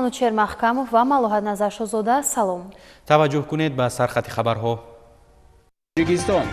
Манучер Маҳкамов ва Малоҳат Назаршозода. Салом. Таваҷҷӯҳ кунед ба сархати хабарҳо. Тоҷикистон.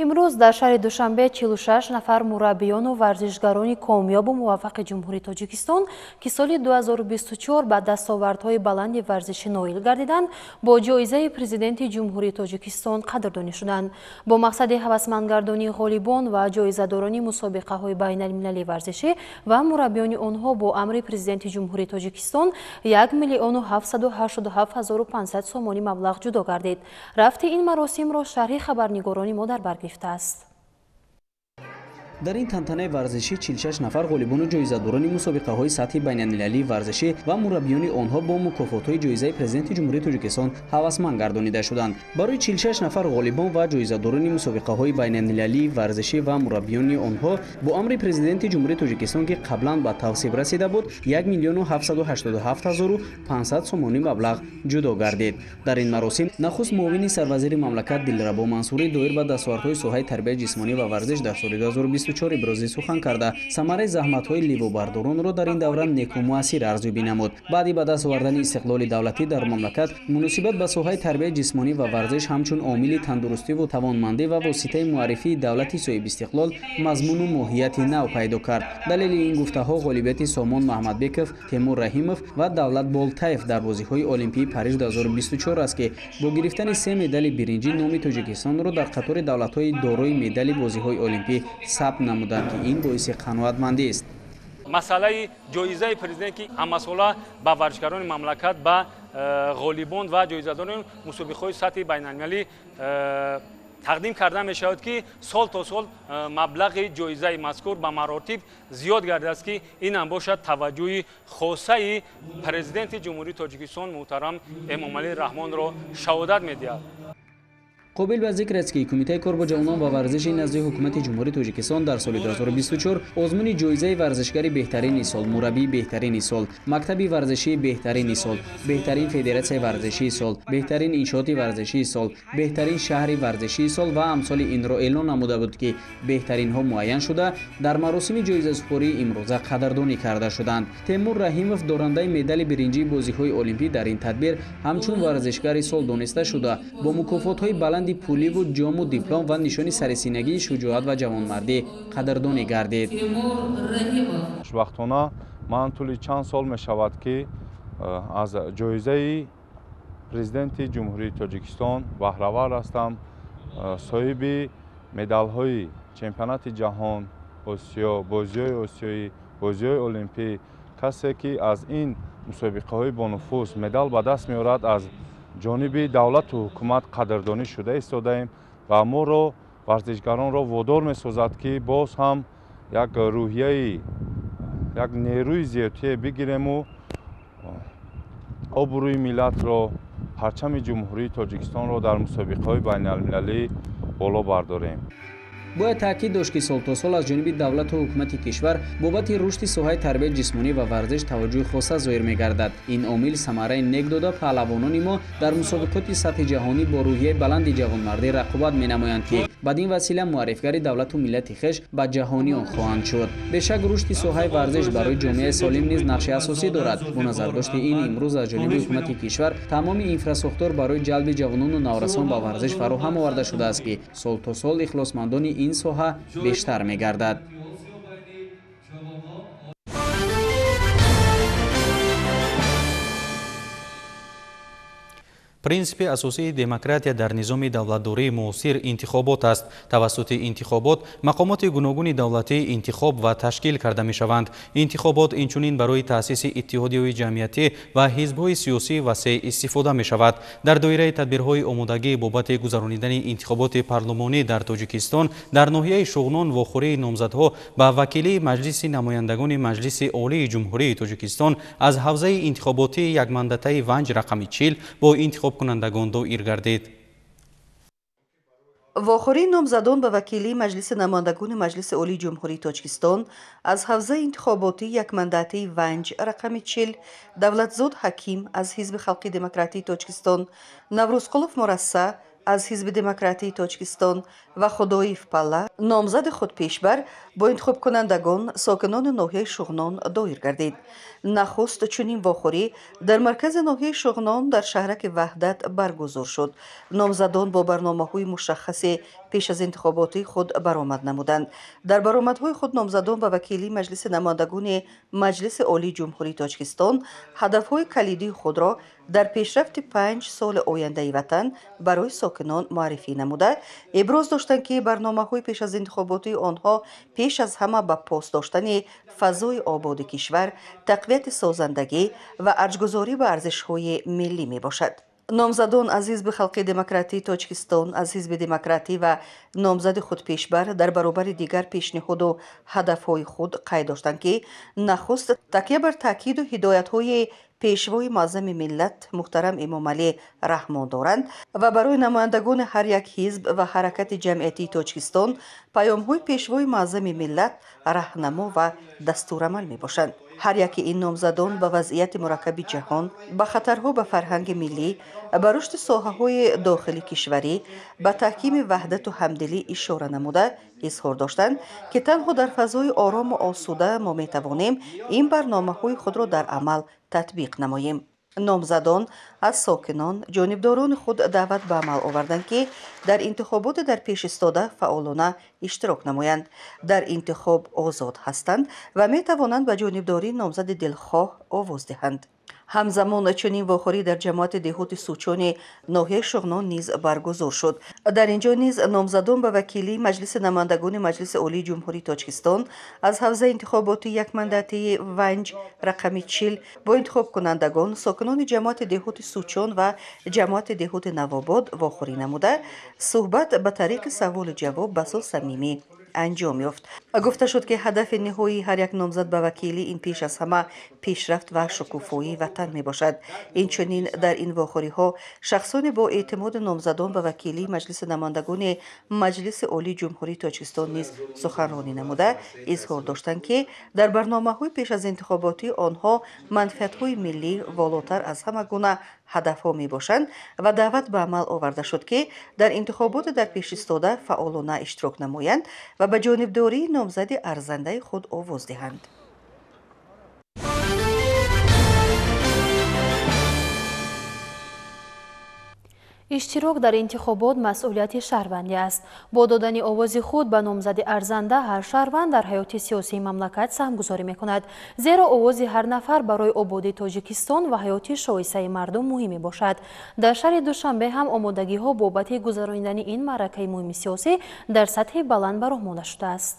Имрӯз дар шаҳри Душанбе 46 нафар мураббиёну варзишгарони комёбу муваффақи Ҷумҳурии Тоҷикистон, ки соли 2024 ба дастовардҳои баланди варзишӣ ноил гардиданд, бо ҷоизаи Президенти Ҷумҳурии Тоҷикистон қадрдонӣ шуданд. Бо мақсади ҳавасмандгардонии ғолибон ва ҷоизадорони мусобиқаҳои байналмилалии варзишӣ ва мураббиёни онҳо бо амри Президенти Ҷумҳурии Тоҷикистон 1 787 500 сомонӣ маблағ ҷудо гардид. Рафти ин маросимро шарҳи хабарнигорони мо дар бар гирифтааст. Дар ин тантанаи варзишӣ 46 нафар ғолибону ҷоизадорони мусобиқаҳои сатҳи байналмилалии варзишӣ ва мураббиёни онҳо бо мукофотҳои ҷоизаи Президенти Ҷумҳурии Тоҷикистон ҳавасманд гардонида шуданд. Барои 46 нафар ғолибон ва ҷоизадорони мусобиқаҳои байналмилалии варзишӣ ва мураббиёни онҳо бо амри Президенти Ҷумҳурии Тоҷикистон, ки қаблан ба тавсиб расида буд, 1 787 500 сомонӣ маблағ ҷудо гардид. Дар ин маросим нахуст муовини сарвазири мамлакат Дилрабо Мансурӣ доир ба дастовардҳои соҳаи тарбияи ҷисмонӣ ва варзиш дар соли 2024 ибрози сухан карда, самараи заҳматҳои ливобардоронро дар ин давра неку муассир арзёбӣ намуд. Баъди ба даст овардани истиқлоли давлатӣ дар мамлакат муносибат ба соҳаи тарбияи ҷисмонӣ ва варзиш ҳамчун омили тандурустиву тавонмандӣ ва воситаи муаррифии давлати соҳибистиқлол мазмуну моҳияти нав пайдо кард. Далели ин гуфтаҳо ғолибияти Сомон Маҳмадбеков, Темур Раҳимов ва Давлат Болтаев дар бозиҳои Олимпии Париж 2024 аст, ки бо гирифтани се медали биринҷӣ номи Тоҷикистонро дар қатори давлатҳои дорои медали бозиҳои олимпӣ сабт намуданд, ки ин боиси қаноатмандӣ аст. Масъалаи ҷоизаи президент, ки ҳамасола ба варзишгарони мамлакат, ба ғолибон ва ҷоизадорони мусобиқаҳои сатҳи байналмилалӣ тақдим карда мешавад, ки сол то сол маблағи ҷоизаи мазкур ба маротиб зиёд гардидааст, ки ин ҳам бошад таваҷҷӯҳи хосаи Президенти Ҷумҳурии Тоҷикистон муҳтарам Эмомалӣ Раҳмонро шаҳодат медиҳад. Қобил ба зикр аст, ки Кумитаи кор бо ҷавонон ва варзиши назди Ҳукумати Ҷумҳурии Тоҷикистон дар соли 2024 озмуни ҷоизаи варзишгари беҳтарини сол, мураббии беҳтарини сол, мактаби варзишии беҳтарини сол, беҳтарин федератсияи варзишии сол, беҳтарин иншооти варзишии сол, беҳтарин шаҳри варзишии сол ва амсоли инро эълон намуда буд, ки беҳтаринҳо муайян шуда дар маросими ҷоизасупории имрӯза қадрдонӣ карда шуданд. Темур Раҳимов, дорандаи медали биринҷии бозиҳои олимпӣ, дар ин тадбир ҳамчун варзишгари сол дониста шуда, бо мукофотҳои баланди пуливу ҷому диплом ва нишони сарисинагии шуҷоат ва ҷавонмардӣ қадрдонӣ гардид. Хушбахтона ман тӯли чанд сол мешавад, ки аз ҷоизаи Президенти Ҷумҳурии Тоҷикистон баҳравар ҳастам, соҳиби медалҳои чемпионати ҷаҳон, Осиё, бозиҳои осиёӣ, бозиҳои олимпӣ. Касе ки аз ин мусобиқаҳои бонуфуз медал ба даст меорад, аз ҷониби давлату ҳукумат қадрдонӣ шуда истодаем ва моро, варзишгаронро, водор месозад, ки боз ҳам як рӯҳияи, як нерӯи зиёдтие бигирему обрӯи миллатро, парчами Ҷумҳурии Тоҷикистонро дар мусобиқаҳои байналмилалӣ боло бардорем. Бояд таъкид дошт, ки сол то сол аз ҷониби давлату ҳукумати кишвар бобати рушди соҳаи тарбияи ҷисмонӣ ва варзиш таваҷҷӯҳи хоса зоҳир мегардад. Ин омил самараи нек дода, паҳлавонони мо дар мусобиқоти сатҳи ҷаҳонӣ бо рӯҳияи баланди ҷавонмардӣ рақобат менамоянд, ки бад ин васила муаррифгари давлату миллати хеш ба ҷаҳониён хоҳанд шуд. Бешак, рушди соҳаи варзиш барои ҷомеаи солим низ нақши асосӣ дорад. Бо назардошти ин имрӯз аз ҷониби ҳукумати кишвар тамоми инфрасохтор барои ҷалби ҷавонону наврасон ба варзиш фароҳам оварда шудааст, ки сол то сол ихлосмандони ин соҳа бештар мегардад. Принсипи асосии демократия дар низоми давлатдории муосир интихобот аст. Тавассути интихобот мақомоти гуногуни давлатӣ интихоб ва ташкил карда мешаванд. Интихобот инчунин барои таъсиси иттиҳодияҳои ҷамъиятӣ ва ҳизбҳои сиёсӣ васеъ истифода мешавад. Дар доираи тадбирҳои омодагӣ бобати гузаронидани интихоботи парлумонӣ дар Тоҷикистон дар ноҳияи Шуғнон вохӯрии номзадҳо ба вакилии Маҷлиси намояндагони Маҷлиси Олии Ҷумҳурии Тоҷикистон аз ҳавзаи интихоботии якмандатаи Ванҷ рақами 40 бо интихобкунандагон доир гардид. Вохӯрии номзадон ба вакилии Маҷлиси намояндагони Маҷлиси Олии Ҷумҳурии Тоҷикистон аз ҳавзаи интихоботии якмандатаи Ванҷ рақами 40 Давлатзод Ҳаким аз Ҳизби халқи демократии Тоҷикистон, Наврӯзқулов Мурасса аз Ҳизби демократии Тоҷикистон ва Худоев Палла, номзади худпешбар, бо интихобкунандагон сокинони ноҳияи Шуғнон доир гардид. Нахуст чунин вохӯрӣ дар маркази ноҳияи Шуғнон дар шаҳраки Ваҳдат баргузор шуд. Номзадон бо барномаҳои мушаххасе пеш аз интихоботии худ баромад намуданд. Дар баромадҳои худ номзадон ба вакилии Маҷлиси намояндагони Маҷлиси Олии Ҷумҳурии Тоҷикистон ҳадафҳои калидии худро дар пешрафти 5 соли ояндаи ватан барои сокинон муаррифӣ намуда, иброз доштанд, ки барномаҳои пеш аз интихоботии онҳо пеш аз ҳама ба пос доштани фазои ободи кишвар, тақвияти созандагӣ ва арҷгузорӣ ба арзишҳои миллӣ мебошад. Номзадон аз Ҳизби Халқи Демократии Тоҷикистон, аз Ҳизби Демократӣ ва номзади худпешбар дар баробари дигар пешниҳоду ҳадафҳои худ қайд доштанд, ки нахуст такя бар таъкиду ҳидоятҳои пешвои муаззами миллат муҳтарам Эмомалӣ Раҳмон доранд ва барои намояндагони ҳар як ҳизб ва ҳаракати ҷамъиятии Тоҷикистон паёмҳои пешвои муаззами миллат раҳнамо ва дастурамал мебошанд. Ҳар яки ин номзадон ба вазъияти мураккаби ҷаҳон, ба хатарҳо ба фарҳанги миллӣ, ба рушди соҳаҳои дохили кишварӣ, ба таҳкими ваҳдату ҳамдилӣ ишора намуда изҳор доштанд, ки танҳо дар фазои орому осуда мо метавонем ин барномаҳои худро дар амал татбиқ намоем. Номзадон аз сокинон, ҷонибдорони худ даъват ба амал оварданд, ки дар интихоботи дар пеш истода фаъолона иштирок намоянд. Дар интихоб озод ҳастанд ва метавонанд ба ҷонибдории номзади дилхоҳ овоз диҳанд. Ҳамзамон чунин вохӯрӣ дар ҷамоати деҳоти Сучони ноҳияи Шуғнон низ баргузор шуд. Дар ин ҷо низ номзадон ба вакилии Маҷлиси намояндагони Маҷлиси Олии Ҷумҳурии Тоҷикистон аз ҳавзаи интихоботии якмандатии Ванҷ рақами 40 бо интихобкунандагон сокинони ҷамоати деҳоти Сучон ва ҷамоати деҳоти Навобод вохӯрӣ намуда, суҳбат ба тариқи саволу ҷавоб басо самимӣ анҷом ёфт. Гуфта шуд, ки ҳадафи ниҳоии ҳар як номзад ба вакилӣ ин пеш аз ҳама пешрафт ва шукуфоии ватан мебошад. Инчунин дар ин вохӯриҳо шахсоне бо эътимоди номзадон ба вакилии Маҷлиси намояндагони Маҷлиси Олии Ҷумҳурии Тоҷикистон низ суханронӣ намуда изҳор доштанд, ки дар барномаҳои пеш аз интихоботии онҳо манфиатҳои миллӣ волотар аз ҳама гуна ҳадафҳо мебошанд ва даъват ба амал оварда шуд, ки дар интихоботи дар пеш истода фаъолона иштирок намоянд ва ба ҷонибдории номзади арзандаи худ овоз диҳанд. Иштирок дар интихобот масъулияти шаҳрвандӣ аст. Бо додани овози худ ба номзади арзанда ҳар шаҳрванд дар ҳаёти сиёсии мамлакат саҳмгузорӣ мекунад. Зеро овози ҳар нафар барои ободии Тоҷикистон ва ҳаёти шоистаи мардум муҳим мебошад. Дар шаҳри Душанбе ҳам омодагиҳо бобати гузаронидани ин маъракаи муҳими сиёсӣ дар сатҳи баланд ба роҳ монда шудааст.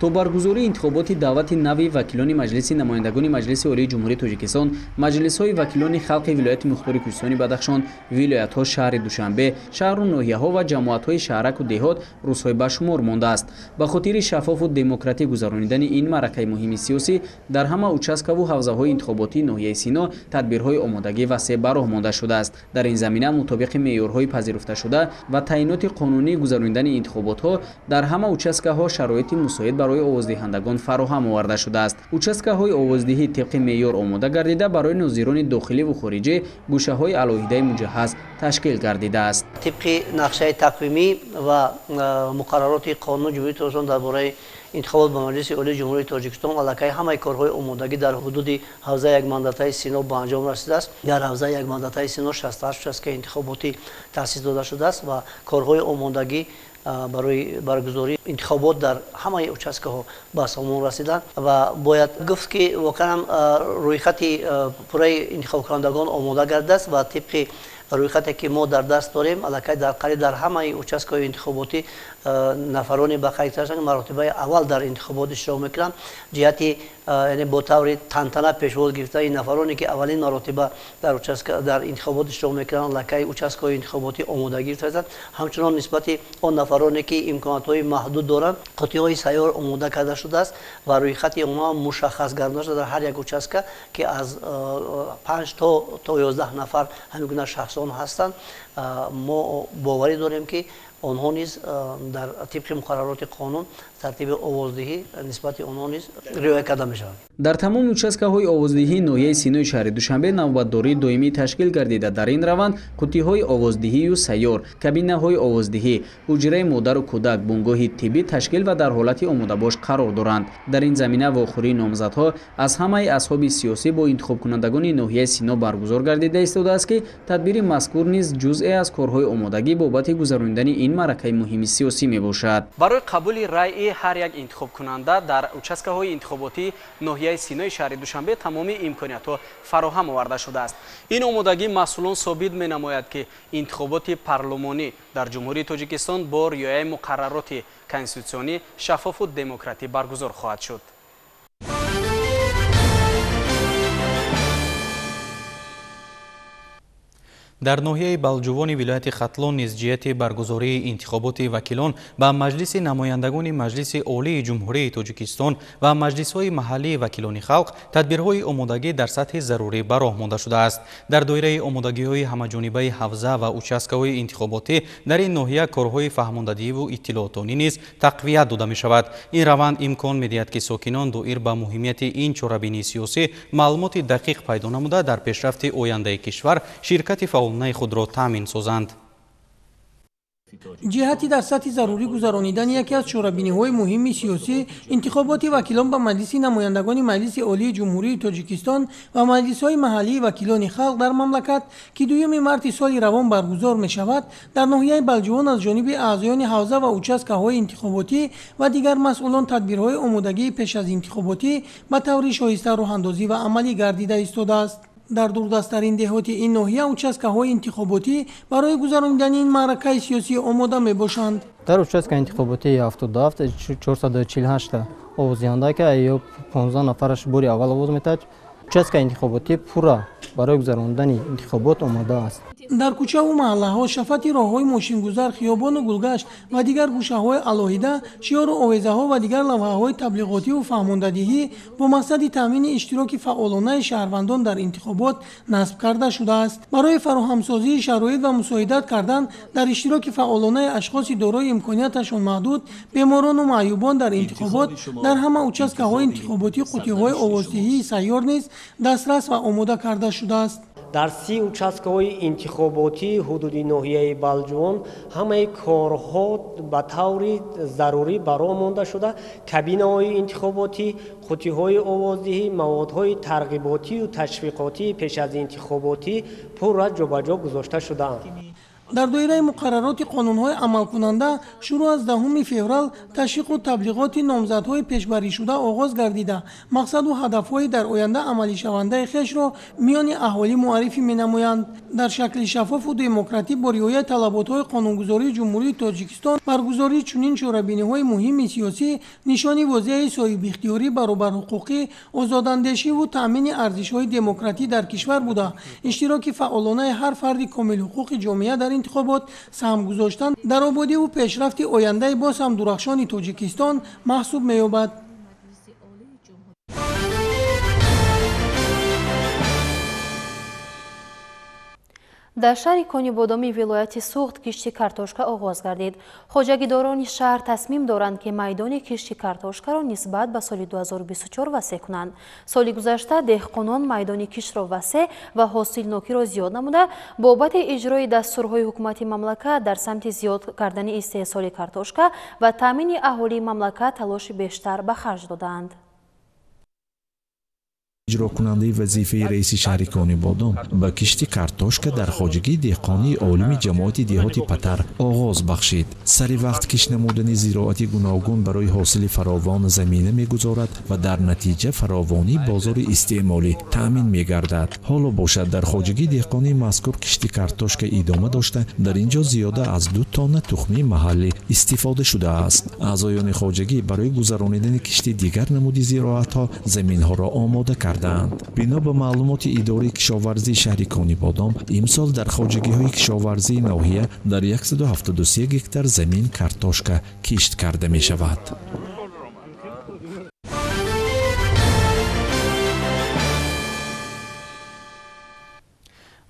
То баргузории интихоботи даъвати нави вакилони Маҷлиси намояндагони Маҷлиси Олии Ҷумҳурии Тоҷикистон, маҷлисҳои вакилони халқи вилояти мухтори Кӯҳистони Бадахшон, вилоятҳо, шаҳри Душанбе, шаҳру ноҳияҳо ва ҷамоатҳои шаҳраку деҳот рӯзҳои башумор мондааст. Ба хотири шаффофу демократӣ гузаронидани ин маъракаи муҳими сиёсӣ дар ҳама участкаву ҳавзаҳои интихоботии ноҳияи Сино тадбирҳои омодагӣ васеъ ба роҳ монда шудааст. Дар ин замина мутобиқи меъёрҳои пазируфташуда ва таъиноти қонунии гузаронидани интихоботҳо дар ҳама участкаҳо шароити мусоид барои овоздиҳандагон фароҳам оварда шудааст. Участкаҳои овоздиҳӣ тибқи меъёр омода гардида барои нозирони дохиливу хориҷӣ гӯшаҳои алоҳидаи муҷаҳҳаз ташкил гардидааст. Тибқи нақшаи тақвимӣ ва муқаррароти қонуни Ҷумҳурии Тоҷикистон дар бораи интихобот ба Маҷлиси Олии Ҷумҳурии Тоҷикистон аллакай ҳамаи корҳои омодагӣ дар ҳудуди ҳавзаи якмандатаи Сино ба анҷом расидааст. Дар ҳавзаи якмандатаи Сино 68 участка интихоботӣ таъсис дода шудааст ва корҳои омодагӣ барои баргузории интихобот дар ҳамаи участкаҳо ба сомон расиданд ва бояд гуфт, ки воқеан рӯйхати пурраи интихобкунандагон омода гардидааст ва тибқи рӯйхате ки мо дар даст дорем аллакай дар қариб дар ҳамаи участкаҳои интихоботӣ нафароне ба қайд гирифтаанд, маротибаи аввал дар интихобот иштирок мекунанд. Ҷиҳати яъне бо таври тантана пешвоз гирифтани нафароне ки аввалин маротиба дар участка дар интихобот иштирок мекунанд, аллакай участкаҳои интихоботӣ омодагӣ гирифтаанд. Ҳамчунон нисбати он нафароне ки имконотҳои маҳдуд доранд, қутиҳои сайёр омода карда шудааст ва рӯйхати онҳо мушаххас гардонида шуда дар ҳар як участка, ки аз 5 то 11 нафар ҳамин гуна шахсон ҳастанд. Мо боварӣ дорем, ки Онҳо низ дар тибқи муқаррароти қонун тартиби овоздиҳӣ нисбати онҳо низ риоя карда мешавад. Дар тамоми участкаҳои овоздиҳии ноҳияи Синои шаҳри Душанбе навбатдории доимӣ ташкил гардида. Дар ин раванд қуттиҳои овоздиҳию сайёр, кабинаҳои овоздиҳӣ, ҳуҷраи модару кӯдак, бунгоҳи тиббӣ ташкил ва дар ҳолати омодабош қарор доранд. Дар ин замина вохӯрии номзадҳо аз ҳамаи асҳоби сиёсӣ бо интихобкунандагони ноҳияи Сино баргузор гардида истодааст, ки тадбири мазкур низ ҷузъе аз корҳои омодагӣ бобати гузаронидани ин маъракаи муҳими сиёсӣ мебошад. Барои қабули раъи ҳар як интихобкунанда дар участкаҳои интихоботии ноҳияи Синои шаҳри Душанбе тамоми имкониятҳо фароҳам оварда шудааст. Ин омодагӣ масъулон собит менамояд, ки интихоботи парлумонӣ дар Ҷумҳурии Тоҷикистон бо риояи муқаррароти конститутсионӣ шаффофу демократӣ баргузор хоҳад шуд. Дар ноҳияи Балҷувони вилояти Хатлон низ ҷиҳати баргузории интихоботи вакилон ба Маҷлиси намояндагони Маҷлиси Олии Ҷумҳурии Тоҷикистон ва маҷлисҳои маҳаллии вакилони халқ тадбирҳои омодагӣ дар сатҳи зарурӣ ба роҳ монда шудааст. Дар доираи омодагиҳои ҳамаҷонибаи ҳавза ва участкаҳои интихоботӣ дар ин ноҳия корҳои фаҳмондадиҳиву иттилоотонӣ низ тақвият дода мешавад. Ин раванд имкон медиҳад, ки сокинон доир ба муҳимияти ин чорабинии сиёсӣ маълумоти дақиқ пайдо намуда дар пешрафти ояндаи кишвар ширкати фаъолонаи худро таъмин созанд. Ҷиҳати дар сатҳи зарурӣ гузаронидани яке аз чорабиниҳои муҳими сиёсӣ, интихоботи вакилон ба Маҷлиси намояндагони Маҷлиси Олии Ҷумҳурии Тоҷикистон ва маҷлисҳои маҳаллии вакилони халқ дар мамлакат, ки 2 марти соли равон баргузор мешавад, дар ноҳияи Балҷувон аз ҷониби аъзоёни ҳавза ва участкаҳои интихоботӣ ва дигар масъулон тадбирҳои омодагии пеш аз интихоботӣ ба таври шоиста роҳандозӣ ва амалӣ гардида истодааст. Дар дурдасттарин деҳоти ин ноҳия участкаҳои интихоботӣ барои гузаронидани ин маъракаи сиёсӣ омода мебошанд. Дар участка интихоботии 77 448 овоздиҳанда, ки ё 15 нафараш бори аввал овоз метаҳад, участка интихоботӣ пурра барои гузаронидани интихобот омода аст. Дар кӯчаву маҳаллаҳо, шафати роҳҳои мошингузар, хиёбону гулгашт ва дигар гӯшаҳои алоҳида шиёру овезаҳо ва дигар лавҳаҳои таблиғотиву фаҳмондадиҳӣ бо мақсади таъмини иштироки фаъолонаи шаҳрвандон дар интихобот насб карда шудааст. Барои фароҳамсозии шароит ва мусоидат кардан дар иштироки фаъолонаи ашхоси дорои имконияташон маҳдуд, беморону маъюбон дар интихобот дар ҳама участкаҳои интихоботӣ қуттиҳои овоздиҳии сайёр низ дастрас ва омода карда шудааст. Дар 30 участкаҳои интихоботии ҳудуди ноҳияи Балҷувон ҳамаи корҳо ба таври зарурӣ ба роҳ монда шуда, кабинаҳои интихоботӣ, қуттиҳои овоздиҳӣ, маводҳои тарғиботию ташвиқотии пеш аз интихоботӣ пурра ҷобаҷо гузошта шудаанд. Дар доираи муқаррароти қонунҳои амалкунанда шурӯъ аз 10 феврал ташвиқу таблиғоти номзадҳои пешбаришуда оғоз гардида, мақсаду ҳадафҳои дар оянда амалишавандаи хешро миёни аҳолӣ муаррифӣ менамоянд. Дар шакли шаффофу демократӣ бо риояи талаботҳои қонунгузории Ҷумҳурии Тоҷикистон баргузории чунин чорабиниҳои муҳими сиёсӣ нишони возеҳи соҳибихтиёрӣ, баробарҳуқуқӣ, озодандешиву таъмини арзишҳои демократӣ дар кишвар буда, иштироки фаъолонаи ҳар фарди комилҳуқуқи ҷомеа дар интихобот саҳм гузоштан дар ободиву пешрафти ояндаи боз ҳам дурахшони Тоҷикистон маҳсуб меёбад. Дар шаҳри Конибодоми вилояти Суғд кишти картошка оғоз гардид. Хоҷагидорони шаҳр тасмим доранд, ки майдони кишти картошкаро нисбат ба соли 2024 васеъ кунанд. Соли гузашта деҳқонон майдони киштро васеъ ва ҳосилнокиро зиёд намуда, бобати иҷрои дастурҳои ҳукумати мамлакат дар самти зиёд кардани истеҳсоли картошка ва таъмини аҳолии мамлакат талоши бештар ба харҷ додаанд. Иҷрокунандаи вазифаи раиси шаҳри Конибодом ба кишти картошка дар хоҷагии деҳқонии олими ҷамоати деҳоти Патар оғоз бахшид. Сари вақт кишт намудани зироати гуногун барои ҳосили фаровон замина мегузорад ва дар натиҷа фаровонии бозори истеъмолӣ таъмин мегардад. Ҳоло бошад дар хоҷагии деҳқонии мазкур кишти картошка идома дошта, дар ин ҷо зиёда аз 2 тонна тухмии маҳаллӣ истифода шудааст. Аъзоёни хоҷагӣ барои гузаронидани кишти дигар намуди зироатҳо заминҳоро омода карданд. Бино ба маълумоти идораи кишоварзии шаҳри Конибодом, имсол дар хоҷагиҳои кишоварзии ноҳия дар 173 гектар замин картошка кишт карда мешавад.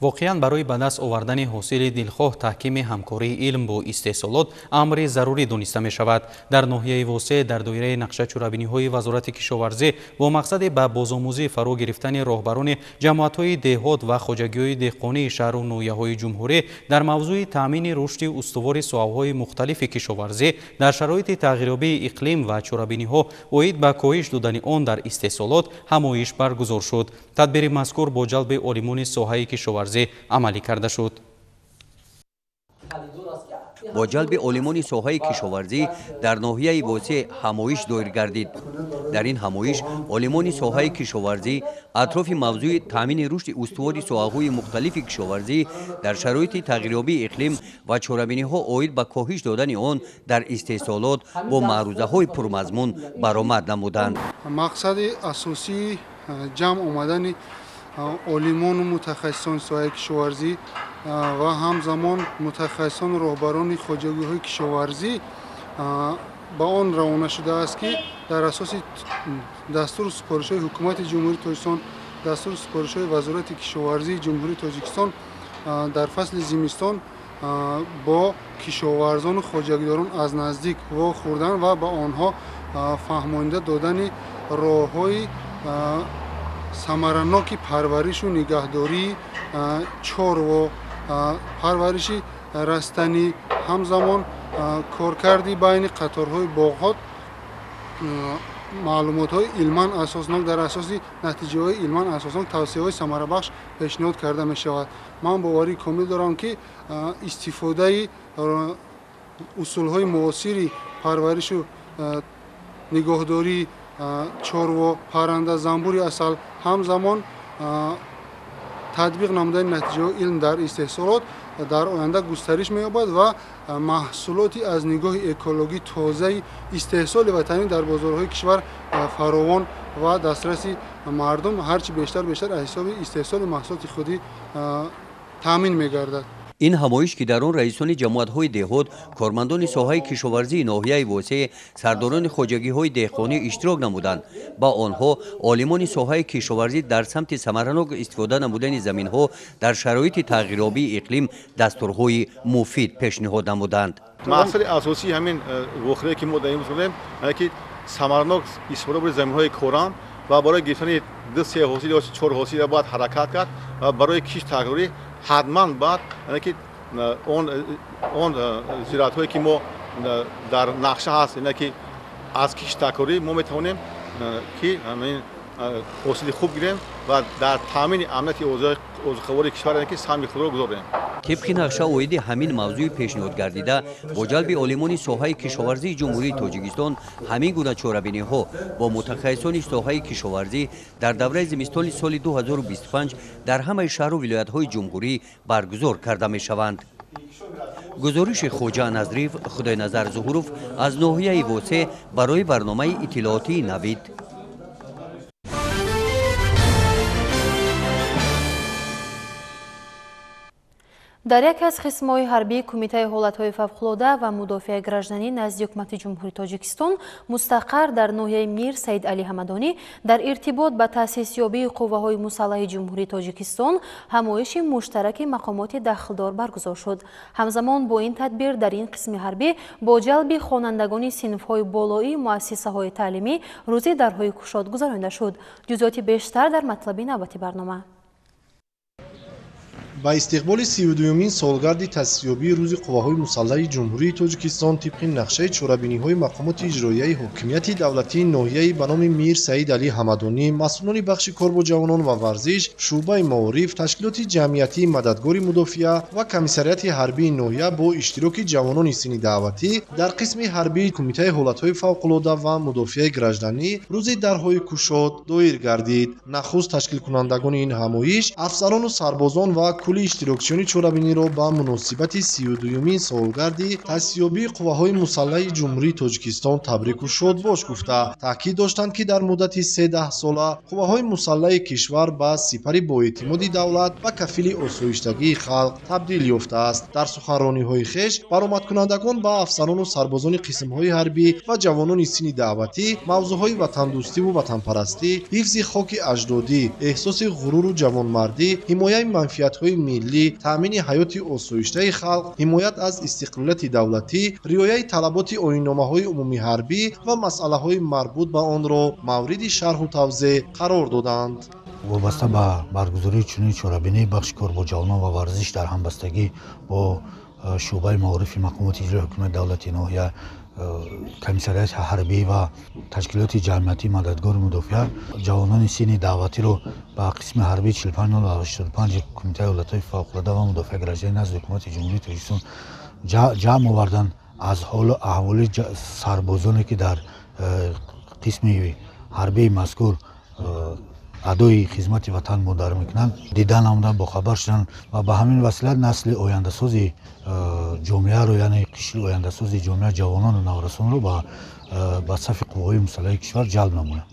Воқеан барои ба даст овардани ҳосили дилхоҳ таҳкими ҳамкории илм бо истеҳсолот амри зарурӣ дониста мешавад. Дар ноҳияи Восеъ дар доираи нақша чорабиниҳои Вазорати кишоварзӣ бо мақсади ба бозомӯзӣ фаро гирифтани роҳбарони ҷамоатҳои деҳот ва хоҷагиҳои деҳқонии шаҳру ноҳияҳои ҷумҳурӣ дар мавзӯи таъмини рушди устувори соҳаҳои мухталифи кишоварзӣ дар шароити тағйирёбии иқлим ва чорабиниҳо оид ба коҳиш додани он дар истеҳсолот ҳамоиш баргузор шуд. Тадбири мазкур бо ҷалби олимони соҳаи кишоварзӣ амалӣ карда шуд. Бо ҷалби олимони соҳаи кишоварзӣ дар ноҳияи Восеъ ҳамоиш доир гардид. Дар ин ҳамоиш олимони соҳаи кишоварзӣ атрофи мавзӯи таъмини рушди устувори соҳаҳои мухталифи кишоварзӣ дар шароити тағйирёбии иқлим ва чорабиниҳо оид ба коҳиш додани он дар истеҳсолот бо маърузаҳои пурмазмун баромад намуданд. Мақсади асосии ҷамъ омадани олимону мутахассисони соҳаи кишоварзӣ ва ҳамзамон мутахассисону роҳбарони хоҷагиҳои кишоварзӣ ба он равона шудааст, ки дар асоси дастуру супоришҳои Ҳукумати Ҷумҳурии Тоҷикистон, дастуру супоришҳои Вазорати кишоварзии Ҷумҳурии Тоҷикистон дар фасли зимистон бо кишоварзону хоҷагидорон аз наздик вохӯрдан ва ба онҳо фаҳмонида додани роҳҳои самараноки парваришу нигаҳдории чорво, парвариши растанӣ, ҳамзамон коркарди байни қаторҳои боғҳо маълумотҳои илман асоснок дар асоси натиҷаҳои илман асоснок тавсияҳои самарабахш пешниҳод карда мешавад. Ман боварии комил дорам, ки истифодаи усулҳои муосири парваришу нигоҳдории чорво, парранда, занбури асал, ҳамзамон татбиқ намудани натиҷаҳои илм дар истеҳсолот дар оянда густариш меёбад ва маҳсулоти аз нигоҳи экологӣ тозаи истеҳсоли ватанӣ дар бозорҳои кишвар фаровон ва дастраси мардум ҳарчи бештар аз ҳисоби истеҳсоли маҳсулоти худӣ таъмин мегардад. Ин ҳамоиш, ки дар он раисони ҷамоатҳои деҳот, кормандони соҳаи кишоварзии ноҳияи Восеъ, сардорони хоҷагиҳои деҳқонӣ иштирок намуданд, ба онҳо олимони соҳаи кишоварзӣ дар самти самаранок истифода намудани заминҳо дар шароити тағйирёбии иқлим дастурҳои муфид пешниҳод намуданд. Мақсади асосии ҳамин вохӯрие, ки мо дар ин рӯз ки самаранок истифода бурди заминҳои корам ва барои гирифтани 2-3 ҳосил ё 4 ҳосил бояд ҳаракат кард ва барои кишт тағйирӣ ҳатман бояд ки он зироатҳое, ки мо дар нақша ҳаст, ки аз кишт такрорӣ мо метавонем ки ҳосили хуб гирем ва дар таъмини амнияти озуқавории кишвар ки саҳми худро гузорем. Тибқи нақша оиди ҳамин мавзӯи пешниҳод гардида бо ҷалби олимони соҳаи кишоварзии Ҷумҳурии Тоҷикистон ҳамин гуна чорабиниҳо бо мутахассисони соҳаи кишоварзӣ дар давраи зимистони соли 2025 дар ҳамаи шаҳру вилоятҳои ҷумҳурӣ баргузор карда мешаванд. Гузориши Хоҷа Назриев, Худойназар Зуҳуров аз ноҳияи Восеъ барои барномаи иттилоотии Навид. Дар яке аз қисмҳои ҳарбии Кумитаи ҳолатҳои фавқулода ва мудофиаи гражданӣ назди Ҳукумати Ҷумҳурии Тоҷикистон мустақар дар ноҳияи Мир Саид Алӣ Ҳамадонӣ дар иртибот ба таъсисёбии қувваҳои мусаллаҳи Ҷумҳурии Тоҷикистон ҳамоиши муштараки мақомоти дахлдор баргузор шуд. Ҳамзамон бо ин тадбир дар ин қисми ҳарбӣ бо ҷалби хонандагони синфҳои болоии муассисаҳои таълимӣ рӯзи дарҳои кушод гузаронида шуд. Ҷузъиёти бештар дар матлаби навбати барнома. Ба истиқболи 32-юмин солгарди таъсисёбии рӯзи қувваҳои мусаллаҳи Ҷумҳурии Тоҷикистон тибқи нақшаи чорабиниҳои мақомоти иҷроияи ҳокимияти давлатии ноҳияи ба номи Мир Саид Алӣ Ҳамадонӣ, масъулони бахши кор бо ҷавонон ва варзиш, шӯъбаи маориф, ташкилоти ҷамъиятии мададгори мудофиа ва комиссариати ҳарбии ноҳия бо иштироки ҷавонони синни даъватӣ дар қисми ҳарбии Кумитаи ҳолатҳои фавқулода ва мудофиаи гражданӣ рӯзи дарҳои кушод доир гардид. Нахуст ташкилкунандагони ин ҳамоиш афсарону сарбозон ва кулли иштирокчиёни чорабиниро ба муносибати 32-юмин солгарди таъсисёбии қувваҳои мусаллаҳи Ҷумҳурии Тоҷикистон табрику шодбош гуфта, таъкид доштанд, ки дар муддати 13 сола қувваҳои мусаллаҳи кишвар ба сипари боэътимоди давлат ва кафили осоиштагии халқ табдил ёфтааст. Дар суханрониҳои хеш баромадкунандагон ба афсарону сарбозони қисмҳои ҳарбӣ ва ҷавонони синни даъватӣ мавзӯъҳои ватандӯстиву ватанпарастӣ, ҳифзи хоки аҷдодӣ, эҳсоси ғуруру ҷавонмардӣ, ҳимояи манфиатҳои миллӣ, таъмини ҳаёти осоиштаи халқ, ҳимоят аз истиқлолияти давлатӣ, риояи талаботи оинномаҳои умумиҳарбӣ ва масъалаҳои марбут ба онро мавриди шарҳу тавзеҳ қарор доданд. Вобаста ба баргузории чунин чорабинии бахши кор бо ҷавонон ва варзиш дар ҳамбастагӣ бо шӯъбаи маорифи мақомоти иҷрои ҳукумати давлати ноҳия, комиссариати ҳарбӣ ва ташкилоти ҷамъиятии мададгори мудофиа ҷавонони синни даъватиро ба қисми ҳарбии 45085 Кумитаи ҳолатҳои фавқулода ва мудофиаи гражданӣ назди ҳукумати Ҷумҳурии Тоҷикистон ҷамъ оварданд. Аз ҳолу аҳволи сарбозоне ки дар қисми ҳарбии мазкур адои хизмати ватан модар мекунанд, дида намуданд, бохабар шуданд ва ба ҳамин васила насли ояндасози ҷомеаро, яъне қишри ояндасози ҷомеа, ҷавонону наврасонро ба сафи қувваҳои мусаллаҳи кишвар ҷалб намоянд.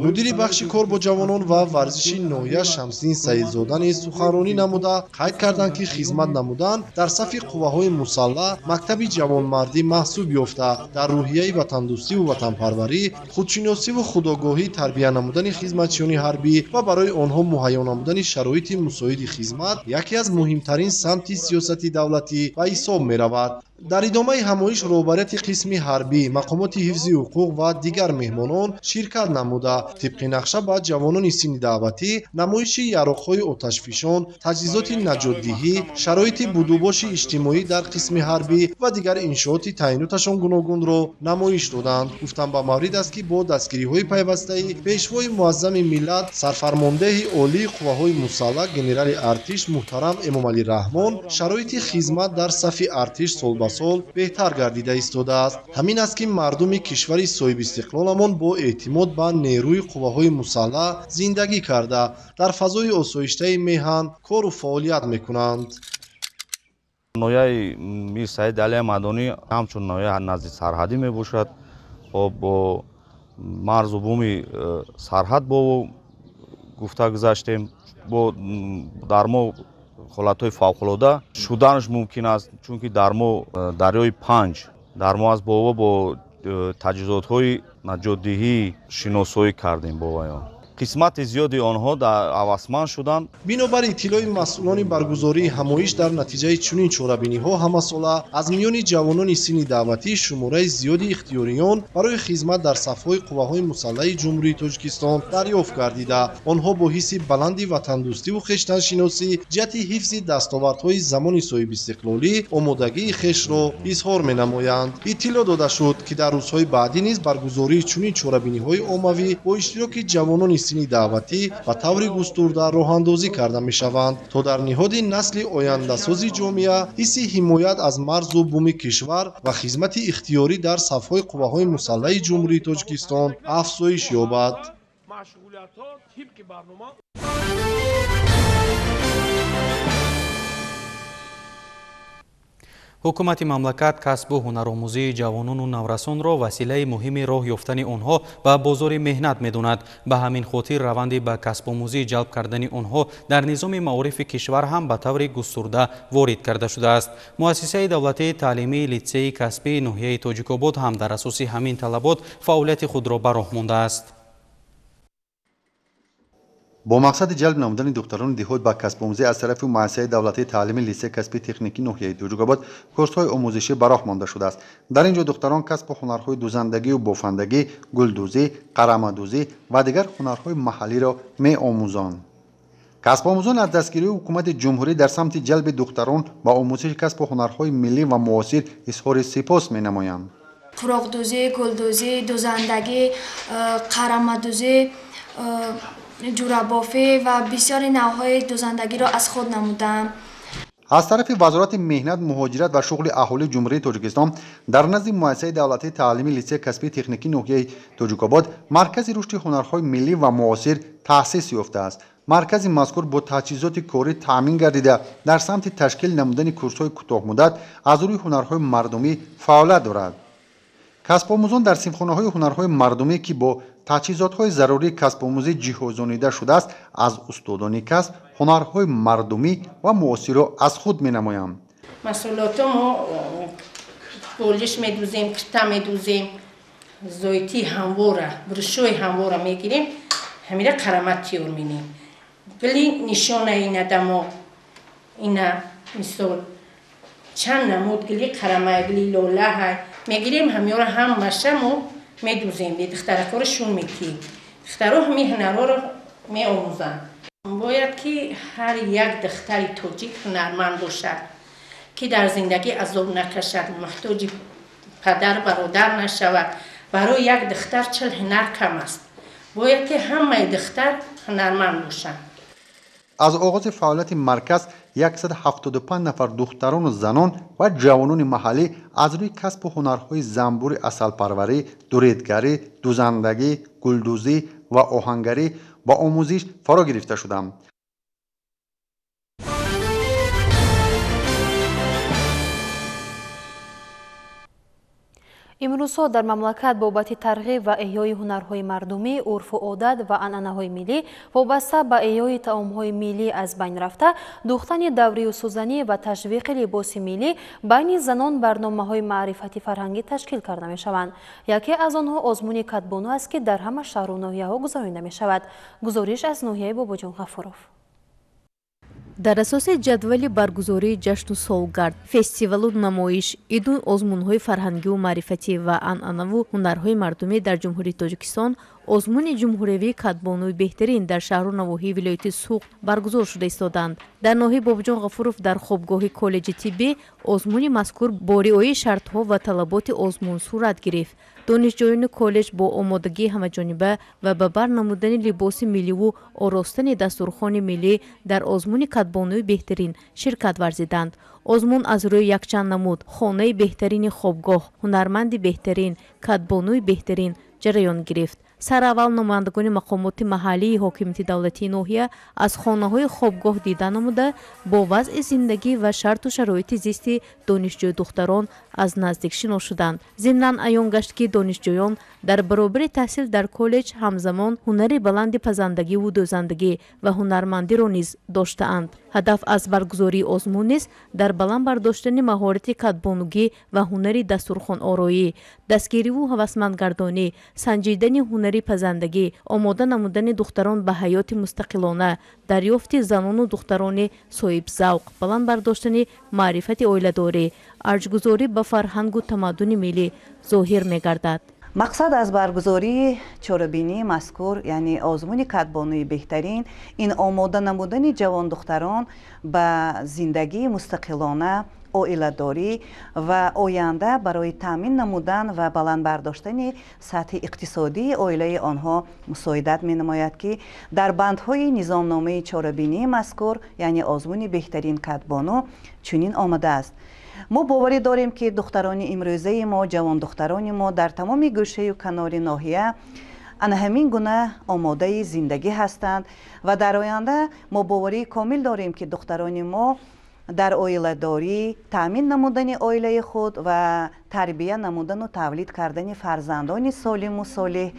Мудири бахши кор бо ҷавонон ва варзиши ноҳия Шамсиддин Саидзода низ суханронӣ намуда қайд карданд, ки хизмат намудан дар сафи қувваҳои мусаллаҳ мактаби ҷавонмардӣ маҳсуб ёфта, дар рӯҳияи ватандӯстиву ватанпарварӣ, худшиносиву худогоҳӣ тарбия намудани хизматчиёни ҳарбӣ ва барои онҳо муҳайё намудани шароити мусоиди хизмат яке аз муҳимтарин самти сиёсати давлатӣ ба ҳисоб меравад. Дар идомаи ҳамоиш роҳбарияти қисми ҳарбӣ, мақомоти ҳифзи ҳуқуқ ва дигар меҳмонон ширкат намуда, тибқи нақша ба ҷавонони синни даъватӣ намоиши яроқҳои оташфишон, таҷҳизоти наҷотдиҳӣ, шароити будубоши иҷтимоӣ дар қисми ҳарбӣ ва дигар иншооти таъиноташон гуногунро намоиш доданд. Гуфтан ба маврид аст, ки бо дастгириҳои пайвастаи пешвои муаззами миллат, сарфармондеҳи олии қувваҳои мусаллаҳ генерали артиш муҳтарам Эмомалӣ Раҳмон, шароити хизмат дар сафи артиш сол ба сол беҳтар гардида истодааст. Ҳамин аст, ки мардуми кишвари соҳибистиқлоламон бо эътимод ба нерӯи қувваҳои мусаллаҳ зиндагӣ карда, дар фазои осоиштаи меҳан кору фаъолият мекунанд. Ноҳияи Мир Саид Алии Ҳамадонӣ ҳамчун ноҳия назди сарҳадӣ мебошад. Хоб бо марзу буми сарҳад бо гуфта гузаштем, бо дар мо ҳолатҳои фавқулода шуданаш мумкин аст, чунки дар мо дарёи Панҷ дар мо аст, бо бо таҷҳизотҳои наҷотдиҳӣ шиносоӣ кардем бо вайон. Қисмати зиёди онҳо дар ҳавасманд шуданд. Бинобар иттилои масъулони баргузории ҳамоиш, дар натиҷаи чунин чорабиниҳо ҳамасола аз миёни ҷавонони синни даъватӣ шумораи зиёди ихтиёриён барои хизмат дар сафҳои қувваҳои мусаллаҳи Ҷумҳурии Тоҷикистон дарёфт гардида, онҳо бо ҳисси баланди ватандӯстиву хештаншиносӣ ҷиҳати ҳифзи дастовардҳои замони соҳибистиқлолӣ омодагии хешро изҳор менамоянд. Иттилоъ дода шуд, ки дар рӯзҳои баъдӣ низ баргузории чунин чорабиниҳои оммавӣ бо иштироки ҷавонони синни даъватӣ ба таври густурда роҳандозӣ карда мешаванд, то дар ниҳоди насли ояндасози ҷомеа ҳисси ҳимоят аз марзу буми кишвар ва хизмати ихтиёрӣ дар сафҳои қувваҳои мусаллаҳи Ҷумҳурии Тоҷикистон афзоиш ёбад. Ҳукумати мамлакат касбу ҳунаромӯзии ҷавонону наврасонро василаи муҳими роҳ ёфтани онҳо ба бозори меҳнат медонад. Ба ҳамин хотир раванди ба касбомӯзӣ ҷалб кардани онҳо дар низоми маорифи кишвар ҳам ба таври густурда ворид карда шудааст. Муассисаи давлатии таълимии литсеи касбии ноҳияи Тоҷикобод ҳам дар асоси ҳамин талабот фаъолияти худро ба роҳ мондааст. Бо мақсади ҷалб намудани духтарони деҳот ба касбомӯзӣ аз тарафи муассисаи давлатии таълими литсеи касбии техникии ноҳияи Тоҷикобод курсҳои омӯзишӣ ба роҳ монда шудааст. Дар ин ҷо духтарон касбу ҳунарҳои дузандагию бофандагӣ, гулдӯзӣ, қарамадӯзӣ ва дигар ҳунарҳои маҳаллиро меомӯзанд. Касбомӯзон аз дастгирии ҳукумати ҷумҳурӣ дар самти ҷалби духтарон ба омӯзиши касбу ҳунарҳои миллӣ ва муосир изҳори сипос менамоянд. Қуроқдӯзӣ, гулдӯзӣ, дузандагӣ, қарамадӯзӣ, ҷурабофӣ ва бисёри навъҳои дузандагиро аз худ намудам. Аз тарафи Вазорати меҳнат, муҳоҷират ва шуғли аҳолии Ҷумҳурии Тоҷикистон дар назди муассисаи давлатии таълимии литсеи касбии техникии ноҳияи Тоҷикобод маркази рушди ҳунарҳои миллӣ ва муосир таъсис ёфтааст. Маркази мазкур бо таҷҳизоти корӣ таъмин гардида, дар самти ташкил намудани курсҳои кӯтоҳмуддат аз рӯи ҳунарҳои мардумӣ фаъолият дорад. Касбомӯзон дар синфхонаҳои ҳунарҳои мардумӣ, ки бо таҷҳизотҳои зарурии касбомӯзӣ ҷиҳозонида шудааст, аз устодони касб ҳунарҳои мардумӣ ва муосирро аз худ менамоянд. Маҳсулото мо болиш медӯзем, кирта медӯзем, зоити ҳамвора, бурушои ҳамвора мегирем, ҳамира қарамат тиёр менем. Гили нишонаи надамо, Ина мисол чанд намуд гили, қарамайгили, лола ҳай мегирем, ҳамёро ҳамаша мо медузем, духтаракҳоро шун метиҳем. Духтаро ҳамин ҳунарҳоро меомӯзанд. Бояд ки ҳар як духтари тоҷик ҳунарманд бошад, ки дар зиндагӣ азоб накашад, муҳтоҷи падар бародар нашавад. Барои як духтар 40 ҳунар кам аст. Бояд ки ҳамаи духтар ҳунарманд бошанд. Аз оғози фаъолияти марказ 175 нафар духтарону занон ва ҷавонони маҳаллӣ аз рӯи касбу ҳунарҳои занбури асалпарварӣ, дуредгарӣ, дузандагӣ, гулдӯзӣ ва оҳангарӣ ба омӯзиш фаро гирифта шуданд. Имрӯзҳо дар мамлакат бобати тарғиб ва эҳёи ҳунарҳои мардумӣ, урфу одат ва анъанаҳои миллӣ вобаста ба эҳёи таомҳои миллӣ аз байн рафта, духтани даврию сӯзанӣ ва ташвиқи либоси миллӣ байни занон барномаҳои маърифати фарҳангӣ ташкил карда мешаванд. Яке аз онҳо озмуни кадбону аст, ки дар ҳама шаҳру ноҳияҳо гузаронида мешавад. Гузориш аз ноҳияи Бобоҷон Ғафуров. Дар асоси ҷадвали баргузории ҷашну солгард, фестивалу намоиш, иду озмунҳои фарҳангиву маърифатӣ ва анъанаву ҳунарҳои мардумӣ дар Ҷумҳурии Тоҷикистон, озмуни ҷумҳуриявии кадбонуи беҳтарин дар шаҳру навоҳии вилояти Суғд баргузор шуда истоданд. Дар ноҳияи Бобоҷон Ғафуров дар хобгоҳи коллеҷи тиббӣ озмуни мазкур бо риояи шартҳо ва талаботи озмун сурат гирифт. Донишҷӯёни коллеҷ бо омодагии ҳамаҷониба ва ба бар намудани либоси милливу оростани дастурхони миллӣ дар озмуни кадбонуи беҳтарин ширкат варзиданд. Озмун аз рӯи якчанд намуд: хонаи беҳтарини хобгоҳ, ҳунарманди беҳтарин, кадбонуи беҳтарин ҷараён гирифт. Сараввал намояндагони мақомоти маҳаллии ҳокимияти давлатии ноҳия аз хонаҳои хобгоҳ дида намуда, бо вазъи зиндагӣ ва шарту шароити зисти донишҷӯи духтарон аз наздик шинос шуданд. Зимнан аён гашт, ки донишҷӯён дар баробари таҳсил дар коллеҷ ҳамзамон ҳунари баланди пазандагиву дӯзандагӣ ва ҳунармандиро низ доштаанд. Ҳадаф аз баргузории озмун низ дар баланд бардоштани маҳорати кадбонугӣ ва ҳунари дастурхонороӣ, дастгириву ҳавасмандгардонӣ, санҷидани ҳунари пазандагӣ, омода намудани духтарон ба ҳаёти мустақилона, дарёфти занону духтарони соҳибзавқ, баланд бардоштани маърифати оиладорӣ, арҷгузорӣ ба фарҳангу тамаддуни миллӣ зоҳир мегардад. Мақсад аз баргузории чорабинии мазкур, яъне озмуни кадбонуи беҳтарин, ин омода намудани ҷавондухтарон ба зиндагии мустақилона, оиладорӣ ва оянда барои таъмин намудан ва баланд бардоштани сатҳи иқтисодии оилаи онҳо мусоидат менамояд, ки дар бандҳои низомномаи чорабинии мазкур, яъне озмуни беҳтарин кадбону, чунин омадааст. Мо боварӣ дорем, ки духтарони имрӯзаи мо, ҷавондухтарони мо дар тамоми гӯшаю канори ноҳия ана ҳамин гуна омодаи зиндагӣ ҳастанд ва дар оянда мо боварии комил дорем, ки духтарони мо дар оиладорӣ, таъмин намудани оилаи худ ва тарбия намудану тавлид кардани фарзандони солиму солеҳ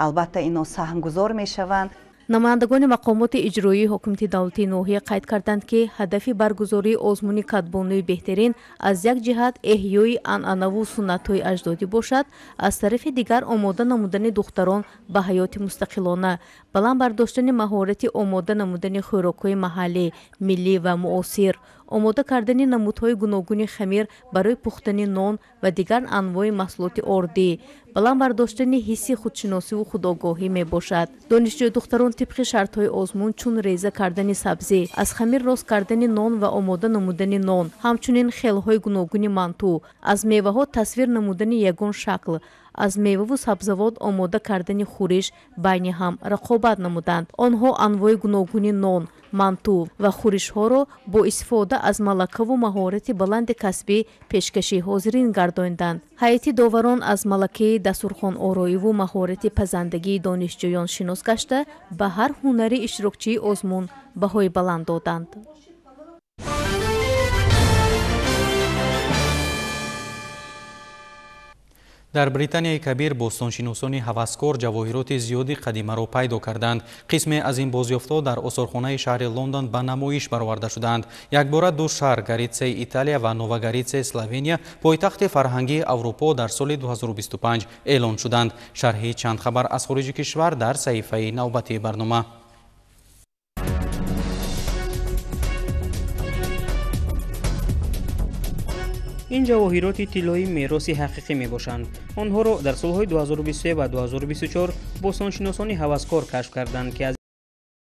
албатта ино саҳмгузор мешаванд. Намояндагони мақомоти иҷроии ҳокимияти давлатии ноҳия қайд карданд, ки ҳадафи баргузории озмуни кадбонуи беҳтарин аз як ҷиҳат эҳёи анъанаву суннатҳои аҷдодӣ бошад, аз тарафи дигар омода намудани духтарон ба ҳаёти мустақилона, баланд бардоштани маҳорати омода намудани хӯрокҳои маҳаллӣ, миллӣ ва муосир, омода кардани намудҳои гуногуни хамир барои пухтани нон ва дигар анвои маҳсулоти ордӣ, баланд бардоштани ҳисси худшиносиву худогоҳӣ мебошад. Донишҷӯи духтарон тибқи шартҳои озмун чун реза кардани сабзӣ, аз хамир рост кардани нон ва омода намудани нон, ҳамчунин хелҳои гуногуни манту, аз меваҳо тасвир намудани ягон шакл, аз меваву сабзавот омода кардани хӯриш байни ҳам рақобат намуданд. Онҳо анвои гуногуни нон, манту ва хӯришҳоро бо истифода аз малакаву маҳорати баланди касбӣ пешкаши ҳозирин гардонданд. Ҳайати доварон аз малакаи дастурхонороиву маҳорати пазандагии донишҷӯён шинос гашта, ба ҳар ҳунари иштирокчии озмун баҳои баланд доданд. Дар Британияи Кабир бостоншиносони ҳаваскор ҷавоҳироти зиёди қадимаро пайдо карданд. Қисме аз ин бозёфтҳо дар осорхонаи шаҳри Лондон ба намоиш бароварда шуданд. Якбора ду шаҳр, Горитсияи Италия ва Новогоритсияи Словения, пойтахти фарҳангии Аврупо дар соли 2025 эълон шуданд. Шарҳи чанд хабар аз хориҷи кишвар дар саҳифаи навбатии барнома. Ин ҷавоҳироти тиллоӣ мероси ҳақиқӣ мебошанд. Онҳоро дар солҳои 2023 ва 2024 бостоншиносони ҳаваскор кашф карданд, ки аз